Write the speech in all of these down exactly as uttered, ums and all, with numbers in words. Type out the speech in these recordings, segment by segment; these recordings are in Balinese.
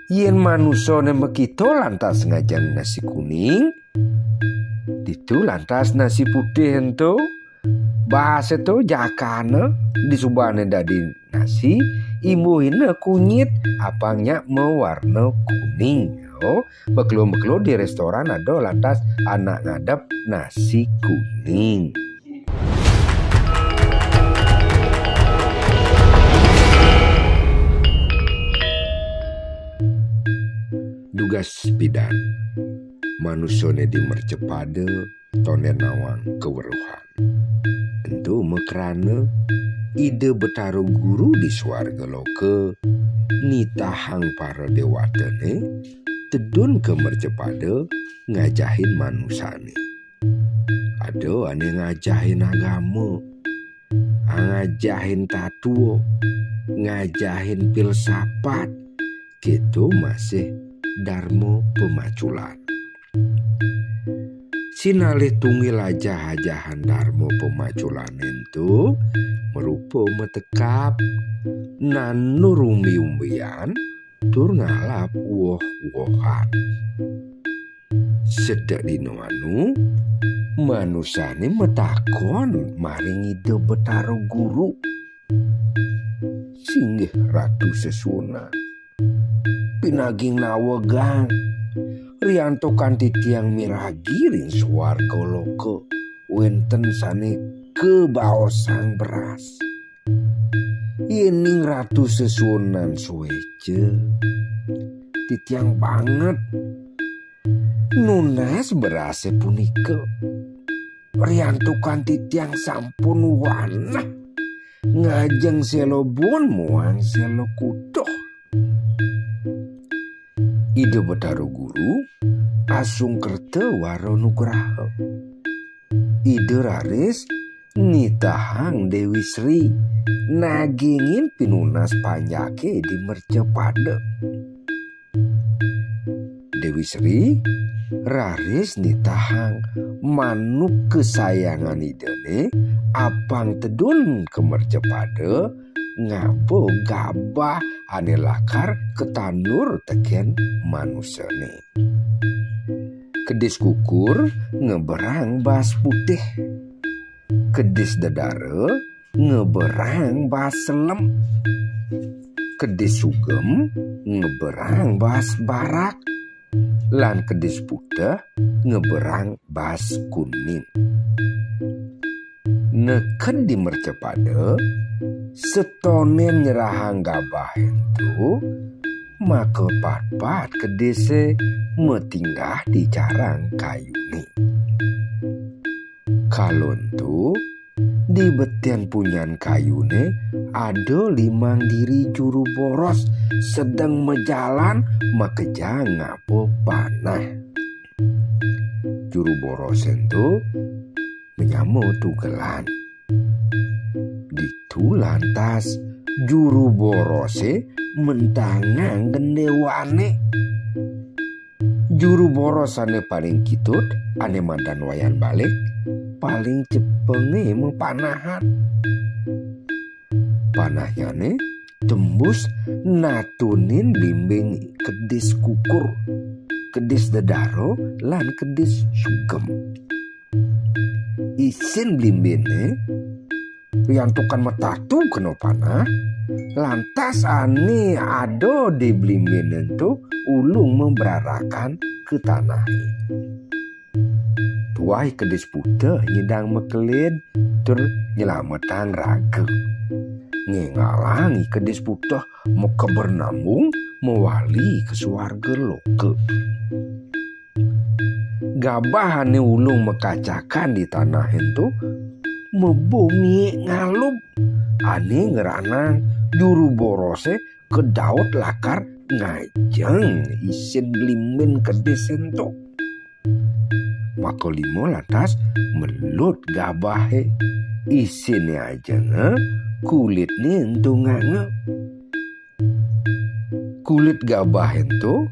Yén manusané makita lantas ngajahang nasi kuning, ditu lantas nasi putih ento, baas ento jakana disubané dadi nasi, imbuhina kunyit apang nyak mawarna kuning. Oh, makelo-makelo di restoran ada lantas anak ngadep nasi kuning. Dugas pidan, manusané di mercapada tondén nawang kaweruhan. Ento makrana Ida Betara Guru di suarga loka nitahang para déwatané tedun ka mercapada ngajahin manusané. Ada ané ngajahin agama, ngajahin tatwa, ngajahin filsafat, kéto masih darma pamaculan. Sinalih tunggil ajah-ajahan darma pamaculan ento marupa matekap, nandur umbi-umbian, tur ngalap woh-wohan. Sedek dina anu, manusané matakon maring Ida Betara Guru. Singgih Ratu Sesuunan, pinaging nawegang, riantukan titiang miragi ring suarga loka wénten sané kabaosang beras. Yéning Ratu Sesuunan suéca, titiang banget nunas berasé punika. Riantukan titiang sampun wanah ngajeng séla buun muang séla kutuh. Ida Betara Guru asung kerta wara nugraha. Ida raris nitahang Déwi Sri nagingin pinunas panjaké di mercapada. Déwi Sri raris nitahang manuk kesayangan Idané apang tedun ka mercapada ngaba gabah ané lakar katandur tekén manusané. Kedis kukur ngeberang baas putih. Kedis dedara ngeberang baas selem. Kedis sugem ngeberang baas barak. Lan kedis putih ngeberang baas kuning. Neked di mercapada, setondén nyerahang gabah ento, maka patpat kedisé matinggah di carang kayuné. Kala ento, di betén punyan kayuné ada limang diri juru boros sedeng majalan makejang ngaba panah. Juru boros ento manyama Tugelan. Ditu lantas juru borosé mentangang gendéwané. Juru boros ané paling kitut, ané madan Wayan Balik, paling cepengé mapanahan. Panahnyané tembus natunin blimbing kedis kukur, kedis dedara, lan kedis sugem. Isin blimbingé riantukan matatu kena panah, lantas ané ada di blimbingé ento ulung mabrarakan ka tanahé. Tuai kedis putih nyidang makelid tur nyelametang raga. Ngéngalang I Kedis Putih makeber nambung mawali ka suarga loka. Gabah ané ulung makacakan di tanah ento mabumi ngalub. Ané ngranang juru borosé kadaut lakar ngajeng isin blimbing kedis ento. Maka lima lantas melut gabahé. Isiné ajenga, kulitné ento nganga. Kulit gabah ento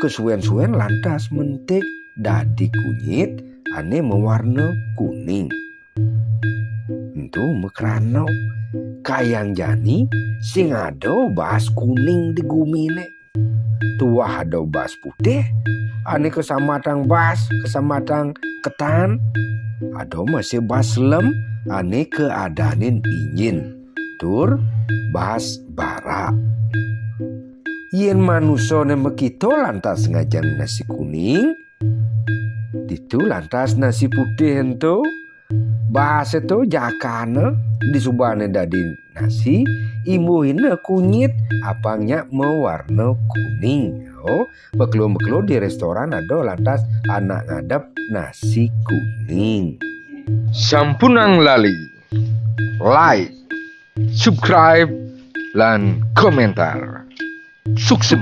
kasuén-suén lantas mentik dadi kunyit ané mawarna kuning. Ento makrana kayang jani sing ada baas kuning di guminé. tuah ada baas putih, ané kasambatang baas, kasambatang ketan, ada masih baas selem, ané kaadanin injin, tur baas barak. Yén manusané makita lantas ngajanin nasi kuning, ditu lantas nasi putih ento, baas ento jakana, disubané dadi nasi, imbuhina kunyit apang nyak mawarna kuning. Oh, makelo-makelo di restoran ada lantas anak ngadep nasi kuning. Sampunang lali like, subscribe, lan komentar. Suksma.